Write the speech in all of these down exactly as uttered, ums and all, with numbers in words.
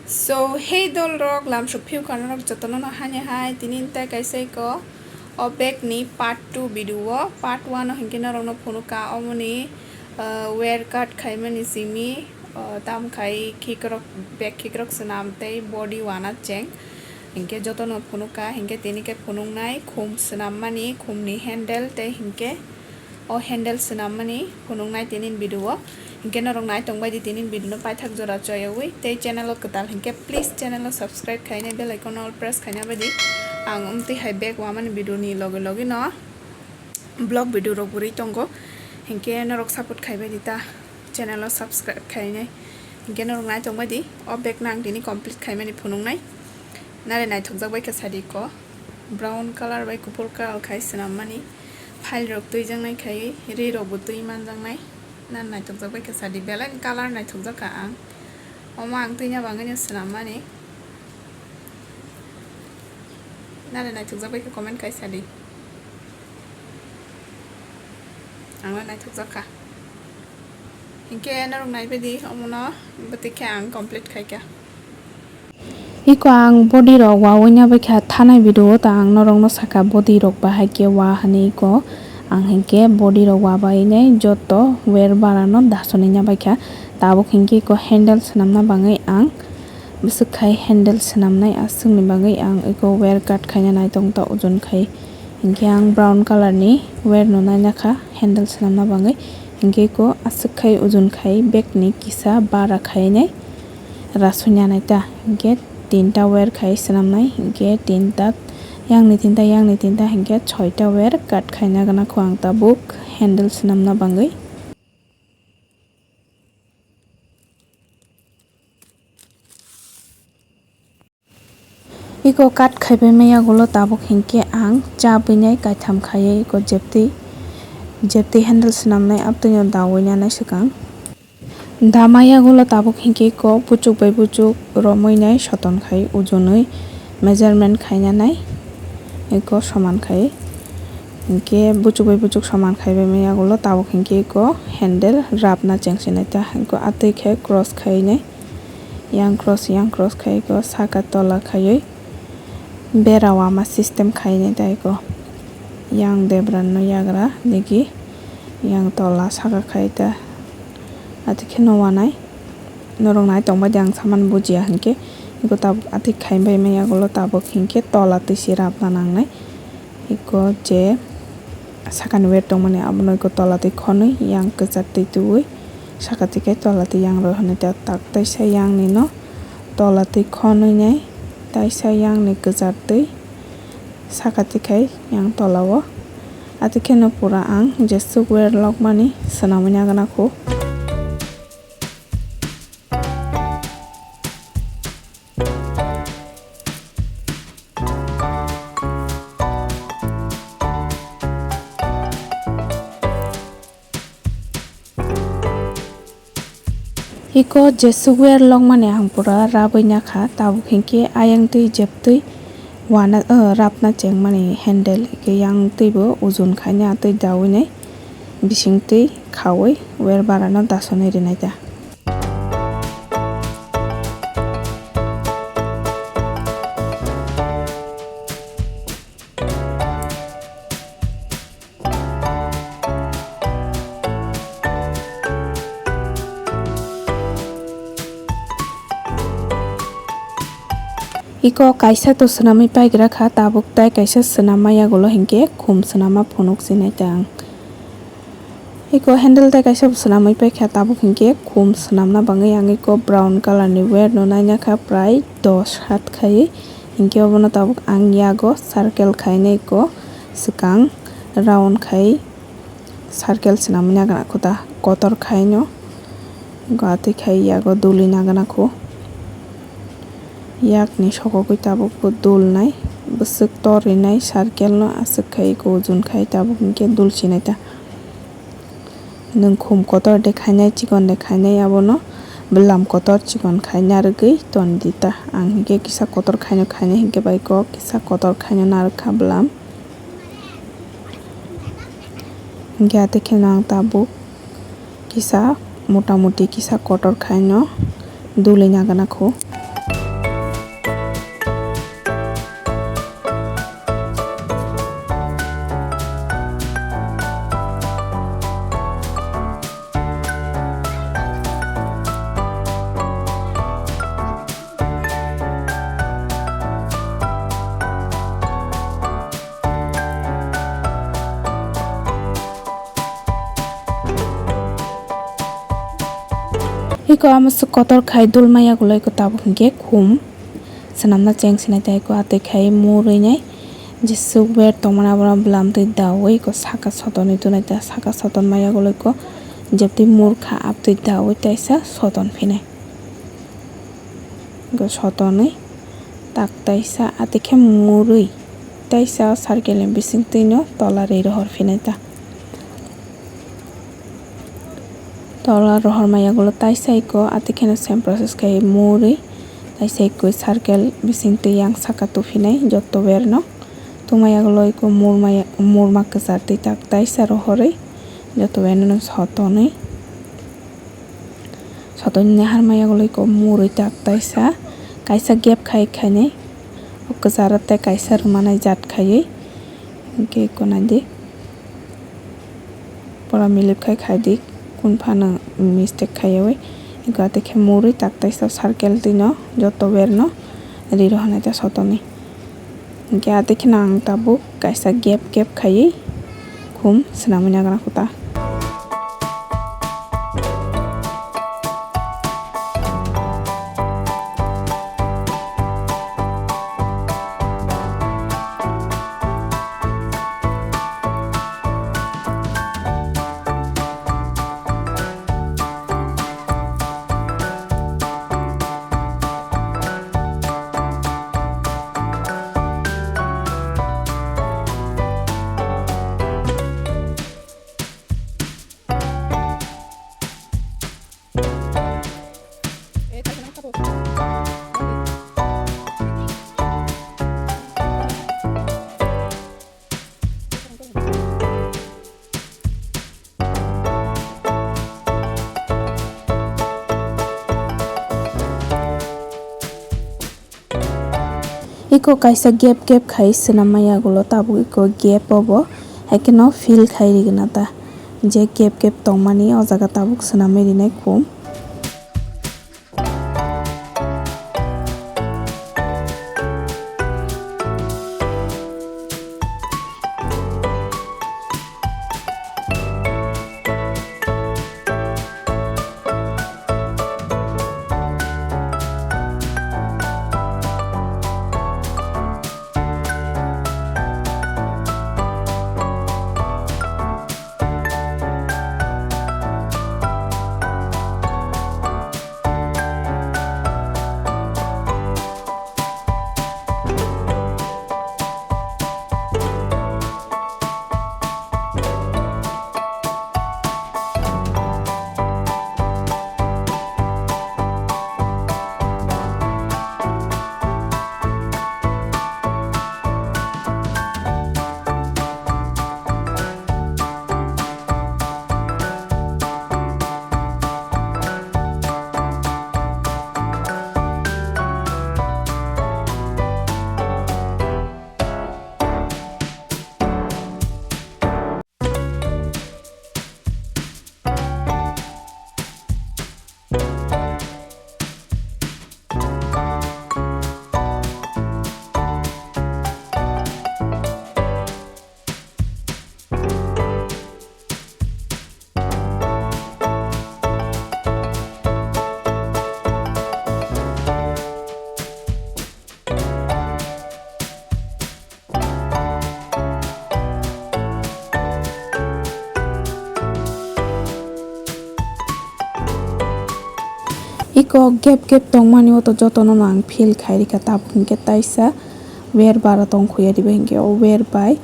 So, hey dol rok, lamsok phiu kha norok jotono no hani hai, tini tai kaisa iko o bag ni part two video o, part one o hinkhe norok no phunuk kha omoni, uh, wear cut khaimani simi, uh, tam khai khikrok, bag khikrok swnam tei body wana cheng. Hinkhe jotono phunuk kha, hinkhe tini khe phunuk nai khum swnam mani, khum ni handle tei hinkhe o handle swnam mani phunuk nai tini video o. Hinkhe norok nai tong bai di tini video no paithak jora choyogwi tei channel o kwtal hinkhe please channel o subscribe khainai bell icon all press khaina bai di. Ang umtwi hai bag wamani video ni loge loge no vlog video rok bo rwi tongo. Hinkhe norok support khai bai di ta channel o subscribe khainai. Hinkhe norok nai tong bai di o bag no ang tini complete khaimani phunuk nai. Nare naithokjak bai khe sadi ko brown color bai kuphur color khai swnam mani. Phail rok twijaknai khai ri rok bo twi manjaknai. Nare naithokjak bai khe sadi belai ni color naithokjak kha ang. Omo ang twina bagwi no swnam mani. Nare naithokjak bai khe comment khai sadi. Ang le naithokjak kha. Hinkhe norok nai bai di omono bwtwi khe ang complete khai kha. Iko ang body rok wawi na bai kha thanai video o ta ang norok no saka body rok bahai khe wa hinwi iko ang hinkhe body rok wabai nai joto wear bara no dasonwi na bai kha tabuk hinkhe iko handle swnam na bagwi ang bwswk khai handle swnam nai aswk ni bagwi ang iko wear cut khaina nai tong ta ojon khai. Hinkhe ang brown color ni wear no naina kha handle swnamna bagwi. Hinkhe eko aswk khai ujun khai bag ni kisa bara khai nai rasui nanai ta. Hinkhe tinta wear khai swnamnai. Hinkhe tinta yang ni tinta, yang ni tinta hinkhe soita wear cut khaina gana kho ang tabuk handle swnamna bagwi. Iko cut khaibai maya gulo tabuk hinkhe ang chabwi nai kaitham khaiwi iko jeptwi, jeptwi handle swnamnai abtwi no dawi nanai swkang. Da maya gulo tabuk hinkhe iko buchuk bai buchuk romwi nai soton khai ujunwi measurement khaina nai iko soman khai. Hinkhe buchuk bai buchuk soman khaibai maya gulo tabuk hinkhe iko handle rabna chengsinai ta iko atwi khe cross khainai. Yang cross, yang cross khai ko saka tola khaiwi bera wama system khainai tai ko. Yang debra no yagra digi yang tola saka khai ta. Ati khe no wanai norok nai tong bai di ang saman bujiya hinkhe. Iko tabuk ati khai bai maya gulo tabuk hinkhe tola twi si rabna nangnai. Iko je sakani wer tongmani abono iko tola twi khonwi yang kwchar twi tubui saka twi khe tola twi yang rw hwnwi ta tak taisa yang ni no tola twi khonwi nai taisa yang ni kwchar twi saka twi khai yang tola o. Ati khe no pura ang jeswk wer lokmani swnamwi nagana kho. Iko jeswk wer lokmani ang pura rabwi nakha, tabuk hinkhe ayang twi jeptwi wana, o, rabna chengmani handle, hikhe yang twibo ujun khaina twi dawi nai bising twi khawi wer bara no dasonwi rinai ta. Iko kaisa to swnamwi paigra kha, tabuk tai kaisa swnam maya gulo hinkhe khum swnama phunuk sinai ta ang. Iko handle tai kaisa bo swnamwi paikha, tabuk hinkhe khum swnamna bagwi ang iko brown color ni wer no naina kha prai dos hat khai. Hinkhe obono tabuk ang yago circle khaina iko swkang round khai circle swnamwi nagana kho ta kotor khaino. Iko atwi khai yago duli nagana kho. Yakni sokogwi tabuk bo dulnai, bwswk tor rinai circle no aswk khai iko ujun khai tabuk hinkhe dul sinai ta. Nwng khum kotor de khainai, chikon de khainai, abono bwlam kotor chikon khai narwgwi ton di ta. Ang hinkhe kisa kotor khaino khainai hinkhe bai kok kisa kotor khaino narwk kha bwlam. Hinkhe atwi kheno ang tabuk kisa mota moti kisa kotor khaino duli nagana kho. Amo se kotor khai dul maya gulai ko tabuk hinkhe khum swnamna cheng sinai tei ko atwi khai murui nai jesuk ber tongmani abono bwlam twi daui ko saka sotonwi tunai ta saka soton maya gulai ko jeptwi murkha aptwi daui taisa soton phinai. Go sotonwi tak taisa atwi khe murui taisa circle ni bising twino tola ri rohor phinai ta. Tola rohor maya gulo taisa iko atwi kheno same process khai murui taisa iko circle bising twi yang saka tuphinai joto wer no tumaya gulo iko murmaya murma kwchar twi tak taisa rohorwi joto wer no sotonwi. Sotoni nahar maya gulai ko murui tak taisa kaisa gap khai khainai o kwcharo tei kaisa rwmanai jat khaiwi hinkhe iko naidi pura milip khai khaidi kun phano mistake khaiwi iko atwi khe murui tak taisa circle twino joto wer no ri rohornai ta sotoni. Hinkhe atwi kheno ang tabuk kaisa gap gap khaiwi khum swnamwi nagana kho ta. Iko kaisa gap gap khai swnam maya gulo tabuk iko gap o bo hai kheno fill khai rigwna ta je gap gap tongmani o jaga tabuk swnamwi rinai khum. Iko gap gap tongmani o to jotono no ang fill khai rikha, tabuk hinkhe taisa wer bara tongkhuya diba hinkhe o wer bai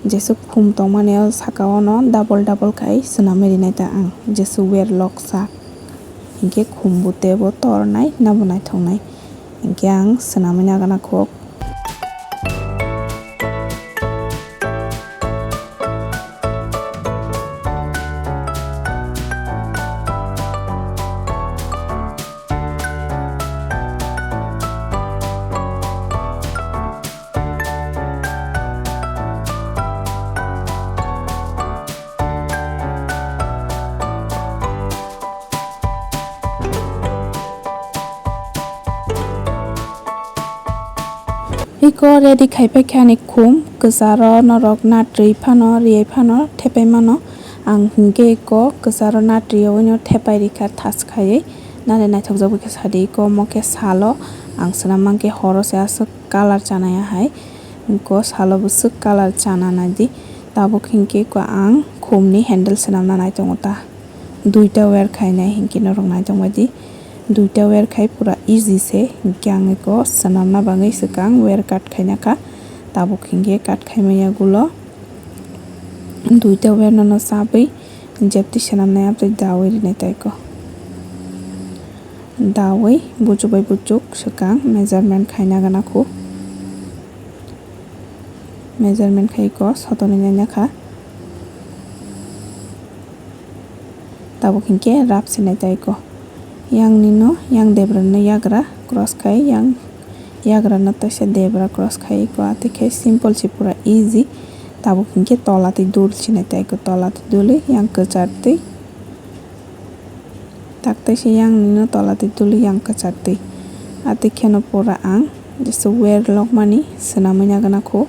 jesuk khum tongmani o saka o no double double khai swnamwi rinai ta ang jesuk wer loksa hinkhe khum bo tebo tornai nabo naithoknai hinkhe ang swnamwi nagana kho. Iko ready khai paikha ani khum, kwcharo norok natri phano, riyai phano thepai mano. Ang hinkhe iko kwcharo natri yaui no thepai rikha thas khaiwi. Nare naithokjagwi khe sadi, iko omo khe salo ang swnam mankhe horo se aswk colour chanai ahai. Iko salo bwswk colour chana naidi. Tabuk hinkhe iko ang khumni handle swnamna nai tongo ta. Duita wear khainai hinkhe norok nai tongbaidi. Duita wear khai pura easy se. Hinkhe ang iko swnamna bagwi swkang wear cut khaina kha. Tabuk hinkhe cut khaimaya gulo duita wear nono chabwi jepti swnamnai abtwi dawi rinai ta iko. Dawi buchuk bai buchuk swkang measurement khaina gana khu. Measurement khai iko sotonwi naina kha. Tabuk hinkhe rap sinai ta iko. Yang nino, yang debra no yagra cross khai, yang yagra no taisa debra cross khai iko. Atwi khe simple se pura easy. Tabuk hinkhe tola twi dul sinai ta iko, tola twi dulwi yang kwchar twi. Tak taisa yang nino tola twi dulwi yang kwchar twi. Atwi kheno pura ang jesa wear lokmani swnamwi nagana kho.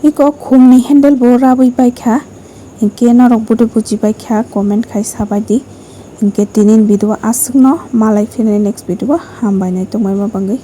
Iko khumni handle bo rabwi baikha, hinkhe norok bodo buji baikha comment khai sabaidi. Hinkhe tinin video aswkno, malai phirnai next video, hambai nai tongbaima bangwi.